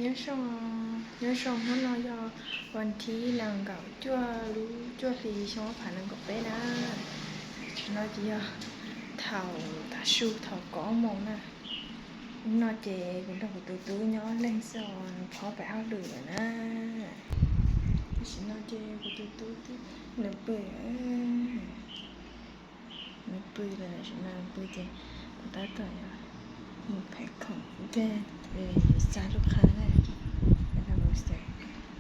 Nyob zoo, nyob zoo, hnub no yog vas thib nees nkaum cuaj lub cuaj hli xyoo ob phav nees nkaum peb na. No ces yog thaum tav su thaum kaum ob moos na. Hnub no ces kuv nrog kuv tus tub nyob leeg xwb os, nws phob pem hauj lwm lawm na. Tam sim no ces kuv tus tub twb, nws pw, nws pw lawm, tam sim no nws pw ces kuv tab tom yuav mus phav khoom, xa lub qhab na.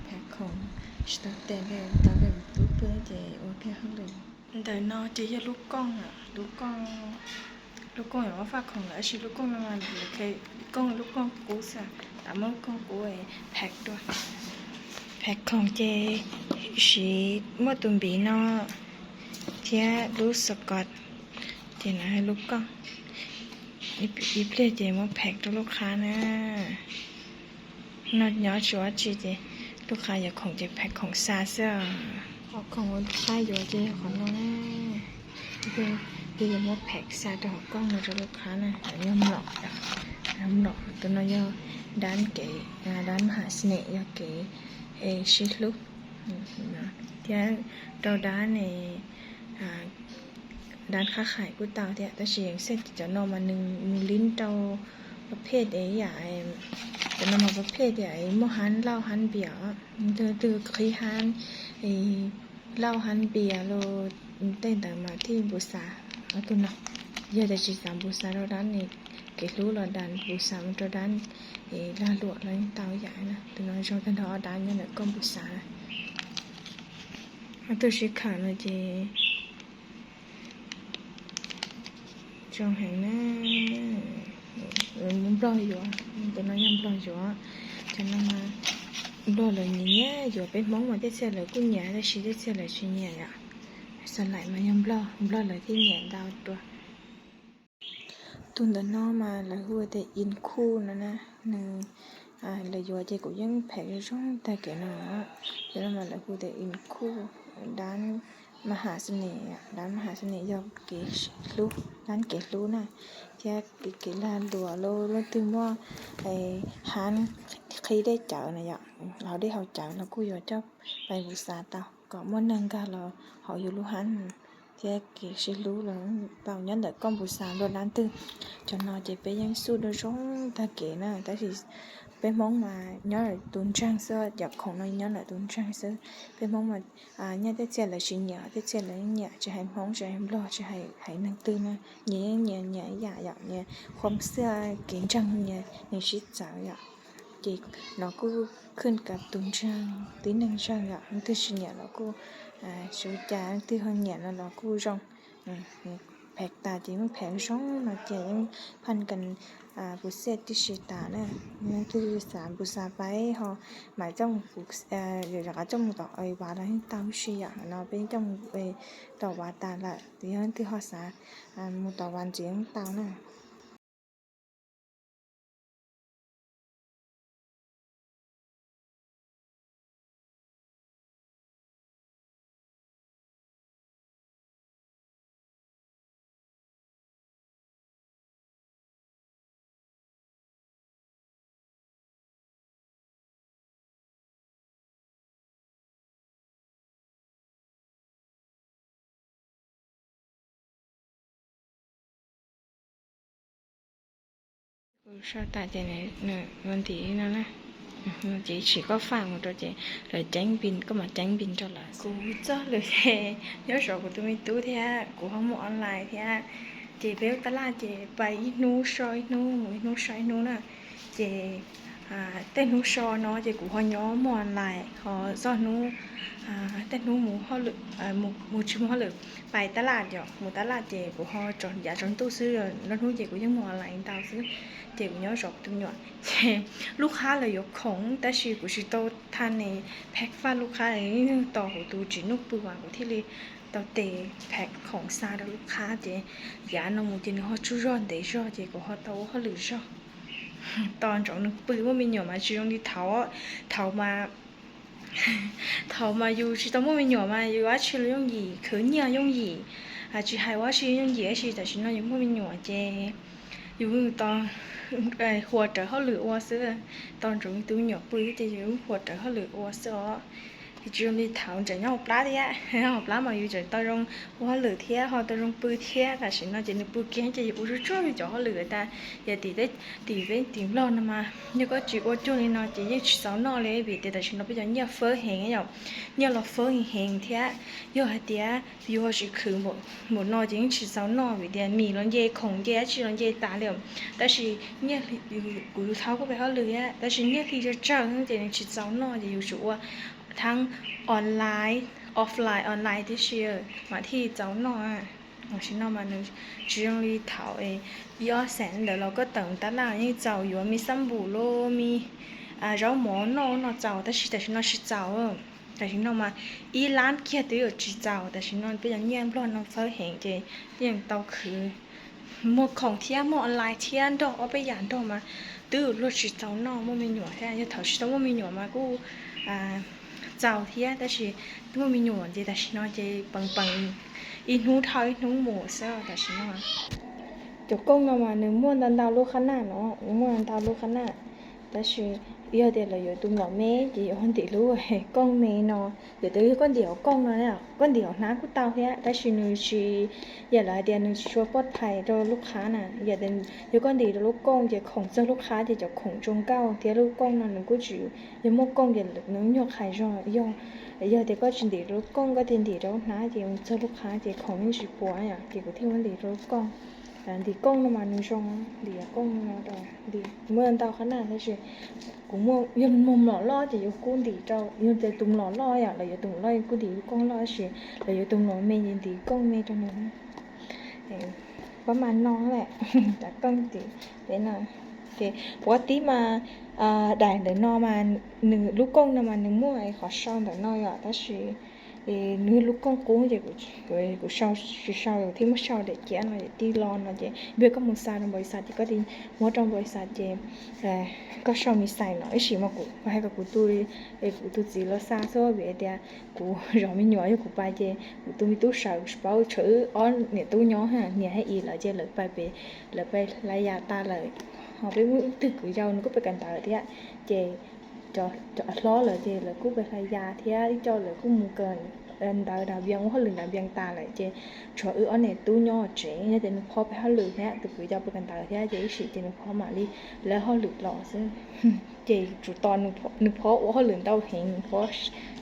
Phav khoom, tsis tau tes li, tau li kuv tub pw ces ua kiag hauj lwm. Ntawm no ces yog lub kooj, lub kooj, lub kooj yuav muab faj khoom lawm, tab sis lub kooj no mas lawv, kooj, lub kooj qub xwb, lam muab lub kooj qub phav dua. Phav khoom ces siv muaj tus npiv no thiab lub xov kos, ces no lub kooj. Ib pliag ces muab phav rau lub qhab na. No nyob tsis ua tsi ces lub qhab yuav khoom ces phav khoom xa xwb. Qhov khoom lub qhab yuav ces yog qhov no na. Ces yuav muab phav xa rau hauv kooj no rau lub qhab na, yog mlom, mlom. Tus no yog dab kev, dab maj has snem, yog kev sib hlub. Thiab rau dab ne, dab qhab qhais kuj tau thiab, tab sis yeej xej cov no mas nws mus lib rau pab phej es yam, cov no mas pab phej tias muaj hab lauj hab npias, tus twg qhib hab lauj hab npias los tej ntawd mas thiaj npus xav. Ob tug no, yog tias tsis xav npus xav rau dab ne, kev hlub los dab npus xav mus rau dab es lag luam los yeej tau yam na. Tus no zoo tag nrho ob dab nyob ntawm koj npus xav. Ob tug sib khawm no ces zoo heev na. Nplog yuav, tus no yog nplog yuav. Cov no mas nplog lawv nyiam nyiam yuav, peb Hmoob mas tej txhia lawv kuj nyiam tab sis tej txhia lawv tsis nyiam yom. Xa laim mas yog nplog, nplog lawv thiaj nyiam ntau dua. Tus ntawm no mas lawv hu tias in khu no na, nws, lawv yuav ces kuv yeej phem zoo tag kev no. Tus no mas lawv hu tias in khu, dab maj has xas nes, dab maj has xas nes yog kev hlub, dab kev hlub na, thiab kev lag luam los leej twg muaj hab qhib dej cawv na yom, hauv dej haus cawv los kuj yuav coj pais npus xav tau kom muaj neeg nkag los haus yus lub hab, thiab kev sib hlub los tau nyob ntawm koj npus xav luag dab twg. Cov no ces peb yeej xuj dua zoo tag kev na, tab sis peb Hmoob mas nyob lawm tus ntseeg xwb, cov khoom no nyob lawm tus ntseeg xwb. Peb Hmoob mas nyiam tej txhia lawv tsis nyiam, tej txhia lawv nyiam, tsis hais Hmoob tsis hais Nplog tsis hais neeg twg na, nyias yeej nyias nyiam ib yam yom, nyias khoob xwb, kev ntseeg nyias nyias sib txawv yom. Ces no kuj khwj kav tus ntseeg, tib neeg ntseeg yom, leej twg tsis nyiam los kuj tsis ua cas, leej twg ho nyiam no los kuj zoo. Phem tas ces muab phem zoo no ces yeej phaj kas pus xej tib si tas na. Leej twg xav npus xav pais ho mam coj, rov qab coj mus tom vav los yeej tau huv si yom. No peb coj mus tom vav tas lawm, yog leej twg ho xav mus tom vav ntxiv yeej tau na. Kuv sau tas ces nws ua ntim no na. Ces tsis, koj faj mus rau ces lawv ceeb npis, koj mam ceeb npis rau lawv. Kuv txoj lus ces nyob saum kuv tus me tub thiab kuv ho mus online thiab, ces peb tab laj ces pais ib hnub so ib hnub, mus ib hnub so ib hnub na. Ces tej hnub so no ces kuv ho nyob mus online, ho txog hnub, tej hnub mus hauj lwm, mus tsis mus hauj lwm, pais tab laj yom, mus tab laj ces kuv ho tso yav tsaus ntuj xwb, lwm hnub ces kuv yeej mus online ntau xwb. Ces kuv nyob zov kuv tus me nyuam ces lub qhab lawv yuav khoom tab sis kuv tsis tau tha ne, phav faj lub qhab, tos kuv tus tsim nuj pw mas kuv thiaj li tau tes phav khoom xa rau lub qhab ces yav no mus ces nws ho tsaug zog ntev zog ces kuv ho tau ua hauj lwm zog. Tos ntsoov nws pw, muaj me nyuam mas tsis zoo li thaud, thaud mas thaum mas yus tsis tau muaj me nyuam mas yus ua dab tsi los yooj yim, khwv nyiaj yooj yim, tsis hais ua dab tsi yooj yim, tab sis tam sim no yus muaj me nyuam ces Yus tau huas rawv hauj lwm ua xwb, tau ntsoov tus me nyuam pw thiab ces yus huas rawv hauj lwm ua xwb os. Tsis zoo li thaum tseem nyob hauv plab thiab, hauv plab mas yus tseem tau zoo ua hauj lwm thiab ho tau zoo pw thiab. Tam sim no ces nws pw kiag ces yus ua tsuag tsuag yus cov hauj lwm tas. Yog tim, tim teb tim Nplog no mas yog koj tsis ua cuag li no ces yeej tsis txaus noj li vim tias tam sim no peb cov nyiaj fawb heev yom, nyiaj los fawb heev heev thiab. Yog hais tias yus ho tsis khwv npaum no ces yeej tsis txaus noj vim tias mis los nce, khoom nce dab tsi los nce tas li. Tab sis nyiaj, kuv tus thaub kuj pem hauj lwm thiab tab sis nyiaj hli tsawg tsawg ces nws tsis txaus noj ces yus tsum ua thaum online, offline online tib si mam thiaj txaus noj. Tam sim no mas nws tsis zoo li thaum ib ob xees ntawd los koj tawm tab laj yeej txaus yuav me xab npum los me zaub mov noj noj txaus tab sis tam sim no tsis txaus. Tam sim no mas ib lab kiag twb yuav tsis txaus, tam sim no peb cov nyiaj Nplog no fawb heev ces yeej tau khwv muag khoom thiab muag online thiab nrog ob peb yam nrog mas twb luag tsis txaus noj muaj me nyuam thiab. Yog thaum tsis tau muaj me nyuam mas kuj txaus thiab tab sis twb muaj me nyuam ces tam sim no ces peev peev ib hnub dhau ib hnub mus xwb tam sim no. Cov kooj no mas nws muaj ntau ntau lub qhab naj no, nws muaj ntau lub qhab naj, tab sis yog tias lawv yuav tus mlom me ces yuav ntim lub kooj me no. Yog tias yog koj ntim hauv kooj no, koj ntim hauv hnab kuj tau thiab tab sis nws tsis, yam lawv hais tias nws tsis tshua pov thais rau lub qhab na. Yog tias, yog koj ntim rau lub kooj ces khoom txog lub qhab ces cov khoom zoo nkauj thiab lub kooj no nws kuj tsis, yog muaj kooj ces nws nyuag qhais zog. Yog, yog tias koj tsis ntim rau lub kooj, koj tias ntim rau lub hnab ces mus txog lub qhab ces khoom yeej tsis puas yom, ces kuv thiaj muab ntim rau lub kooj. Ntim kooj no mas nws zoo, ntim kooj no, ntim muaj ntau qhab naj tab sis kuv muaj, yog muaj mlom loj ces yuav kuj ntim rau, yog tias tus mlom loj yom, lawv yuav tus mlom loj kuj ntim lub kooj loj tab sis lawv yuav tus mlom me ces ntim kooj me rau nws. Pab mas no lawm, cov kooj tim peb no. Ces puav tib mas daim ntawm no mas nws lub kooj no mas nws muaj qhov sau ntawm no yom, tab sis nws lub kooj qub ces kuv sau tsis sau, thiaj muab sau daim ciab no ces tij lo no ces npia koj mus xa rau npau xas ces koj muab rau npau xas ces koj sau mis xais no. Ib sim mas kuv hais kom kuv tus, kuv tus txiv los xa xwb vim tias kuv zov me nyuam yog kuv pais ces kuv tus me tub sawv tsis paub, tshuav wb ob niam tub nyob, niam thiab txiv lawv ces lawv pais pem, lawv pais hlais yas tas lawm. Ho peb muaj ib tug kwv yau nws kuj pais kawm ntawv thiab, ces cov hlob lawv ces lawv kuj pais hlais yas thiab ib co lawv kuj mus kawm ntawv nram Vias, ua hauj lwm nram Vias tas lawm ces tshuav wb ob niam tub nyob tsev. Yog tias nws phob pem hauj lwm thiab tus kwv yau pem kawm ntawv thiab ces ib sim ces nws phob mam li lawv hauj lwm los xwb. Ces tsum tos nws phob ua hauj lwm ntau heev, nws phob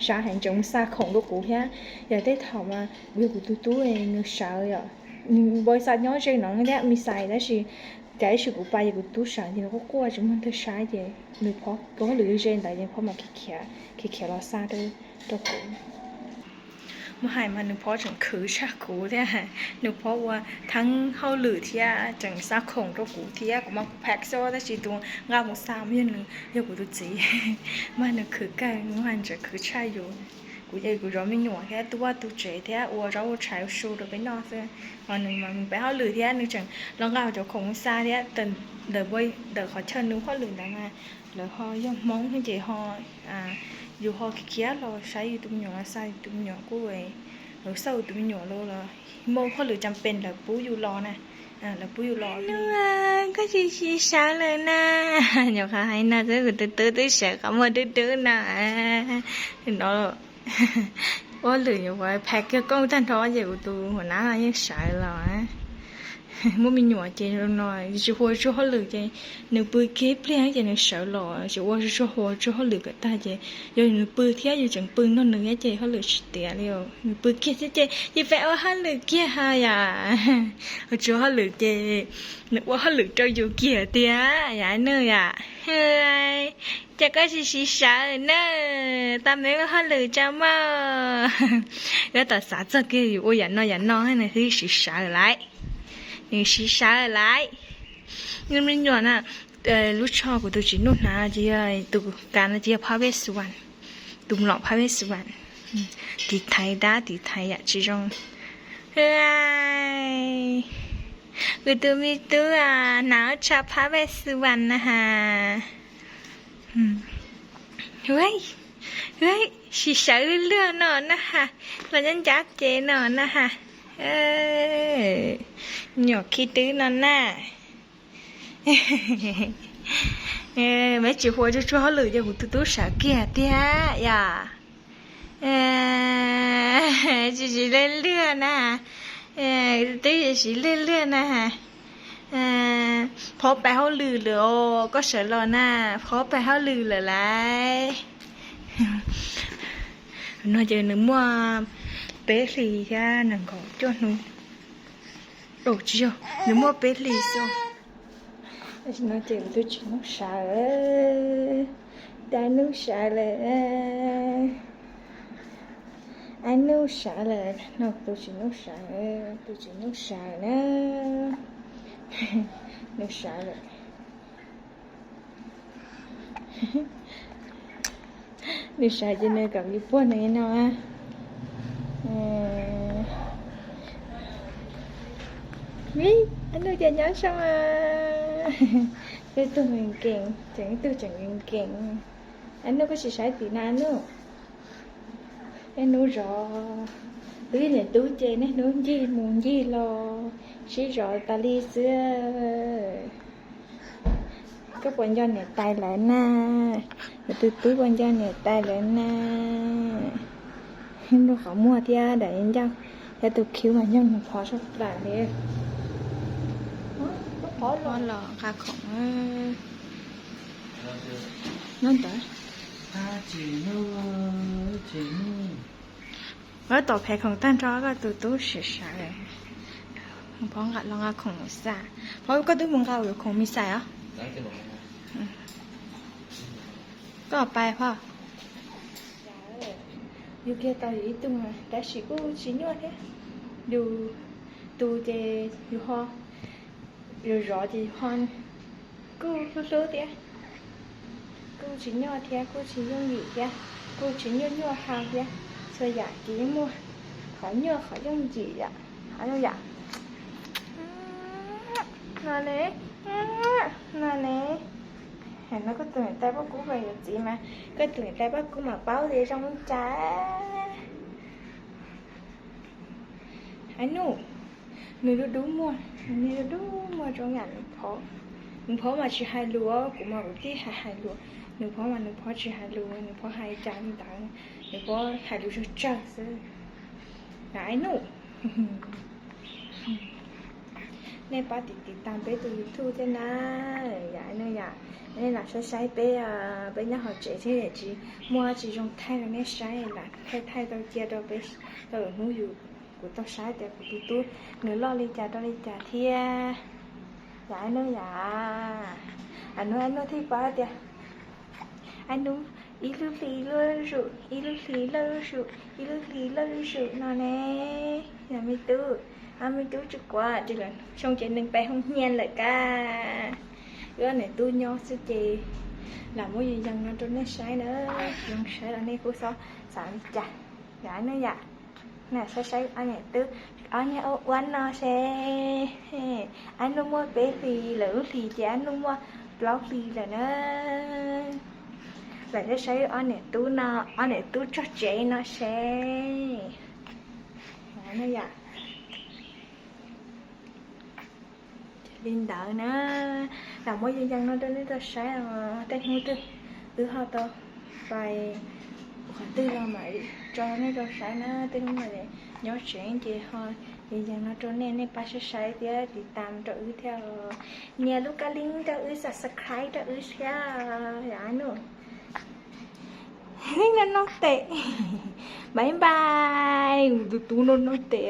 sab heev tseem mus xa khoom rau kuv thiab. Yog tej thaum mas yog kuv tus tub nws sawv, npau xas nyob ze no thiab mis xais tab sis cas ib sim kuv pais ces kuv tub sawv ces nws quaj quaj tsis muaj leej twg saib ces nws phob ua hauj lwm ze ntawd ces nws phob mam khiav khiav los xa rau kuv. Muab hais mas nws phob tseem khwv tshaj kuv thiab, nws phob ua theeb hauj lwm thiab tseem xa khoom rau kuv thiab, kuv mas kuv pack xwb tab sis tus nqa mus xa mas yog nws, yog kuv tus txiv, mas nws khwv kawg, nws mas tseem khwv tshaj yus. Kuv ces kuv zov me nyuam thiab tu vaj tu tsev thiab ua zaub ua tshais ua su rau peb noj xwb, ho nws mas nws pem hauj lwm thiab nws tseem los nqa cov khoom mus xa thiab. Ntawm qhov chaw nws hauj lwm ntawd mas lawv ho yog Hmoob ces ho, yus ho khiav khiav los saib yus tus me nyuam los xa yus tus me nyuam kuj, xauj yus tus me nyuam los muaj hauj lwm cam pes lawv pub yus los na, lawv pub yus los. Koj tsis sib sawv lawm na. Nyuam qhuav hais no xwb kuv tus tub twb sawv qhov muag dub dub no. No, ua hauj lwm nyuam qhuav pack kiag kooj tag nrho ces kuv tus hua nab no yeej sawv los. Muaj me nyuam ces no tsis ua tsuag hauj lwm ces nws pw kiag ib pliag ces nws sawv los, tsis ua tsuag, ua tsuag hauj lwm kom tag ces yog nws pw thiab yus tseem pw nrog nws ces hauj lwm tsis tiav li. Nws pw kiag thiab ces yus pheej ua hauj lwm kiag ha yom. Ua tsuag hauj lwm ces nws ua hauj lwm rau yus kiag tiag yom nws yom. Cas koj tsis sib sawv na, tau me ua hauj lwm tsa maj. Yuav tau xav txog kiag yus ua yam no yam no nws thiaj sib sawv lawm. Nws sib sawv lawm. Nws me nyuam na, lub tsho kuv tus txiv Nuj hnav ces yog tus kav no ces yog phab pej xu vas, tus mlom phab pej xu vas. Tiv thaiv dab tiv thaiv yam tsis zoo. Kuv tus me tub hnav tsho phab pej xu vas na ha. Sib sawv luag luag no na ha, los nyob ncab ces no na ha. Nyuam khib twb no na. Me tsis hu tsuag tsuag hauj lwm ces kuv tus tub sawv kiag tiag yom. Tsis siv lwj lwj na. Twb tsis siv lwj lwj na. Phob pais hauj lwm lawm os, koj sawv los na, phob pais hauj lwm lawm lauj. No ces nws muaj peb hlis thiab nees nkaum cuaj hnub. Tsis yog, nws muaj peb hlis xwb. Tam sim no ces kuv tus txiv Nuj sawv, tus Nuj sawv lawm, Ab Nuj sawv lawm no, tus txiv Nuj sawv, tus txiv Nuj sawv na, Nuj sawv lawm. Nws sawv ces nws kom kuv puag nws li no. Vim, Ab Nuj ces nyob zoo. Ib tug nkees nkees, tseem ib tug tseem nkees nkees. Ab Nuj, koj tsis sawv tim na Nuj. Niaj hnub zov, twb niam tub ces niaj hnub ncig mus ncig los sib zov tas li xwb. Koj puas nco niam tais lawv na? Kuv tus tub puas nco niam tais lawv na? Nrog qhov muag thiab daim ncauj thiab tus khiv mas nyob nws phov sab plaws li. Phov los nqa khoom nyob ntawd. Tom phev khoom tag nrho koj tus tub sawv sawv. Phov nqa los nqa khoom mus xaj. Phov, koj twb mus nqa ua khoom mus xaj os. Koj pais phov. Yus kiag tau yus ib tug tab sis kuj tsis nyuaj thiab. Yus tu ces yus ho, yus zov ces yus ho kuj hlub hlub thiab. Kuj tsis nyuaj thiab, kuj tsis yooj yim thiab, kuj tsis nyuaj nyuaj hau thiab. Txhua yam ces yeej muaj qhov nyuaj qhov yooj yim yom, qhov yooj yim. No ne, no ne. Hais no koj tus niam tais Paj Kub mas yuav txiv mas, koj tus niam tais Paj Kub mas paub tias zoo li cas. Ab Nuj, nws dub dub muag, nws dub dub muag zoo yam nws phov. Nws phov mas tsis hais lus, kuv mas kuv tib hais hais lus. Nws phov mas nws phov tsis hais lus, nws phov hais cas li ntawd, nws phov hais lus tsawg tsawg xwb. Ab Nuj, nej pab tiv tiv tas peb tus YouTube thiab na. Yam no yom, nej los saib saib peb, peb nyob hauv tsev thiab tsis muaj tsis zoo thaij rau nej saib, lam thaij thaij tau cia rau peb, rau lwm hnub yus, kuv tau saib tias kuv tus tub nws loj li cas rau li cas thiab. Yam no yom, ab Nuj, ab Nuj thiaj paub tias ab Nuj ib lub hli loj zuj zus, ib lub hli loj zuj zus, ib lub hli loj zuj zus no ne. Yog me tub, ab me tub tsis quav ris lawm, xyoo ces nees pais hoo hia lawm kab. Wb ob niam tub nyob xwb ces lam muab yus yees no rau nej saib na, zoo saib los nej kuj xav li cas. Yam no yom, na saib saib ob niam tub, ob niag ua ua no seb. Ab Nuj muaj peb hlis, lwm lub hlis ces ab Nuj muaj plaub hlis lawm na. Lam saib saib ob niam tub no, ob niam tub txog tsev no seb. Yom, li ntawd na, lam muab yus yees no rau nej tau saib os. Tej hnub twg wb ho tau pais qhov twg los mam tso nej tau saib na. Tej hnub no nyob tsev ces ho yus yees no rau nej, nej pab saib saib thiab tiv tas rau wb thiab. Nias lub kab link rau wb, subscribe rau wb thiab. Yom, ab Nuj, no no tes, bye bye, tus tub no no tes.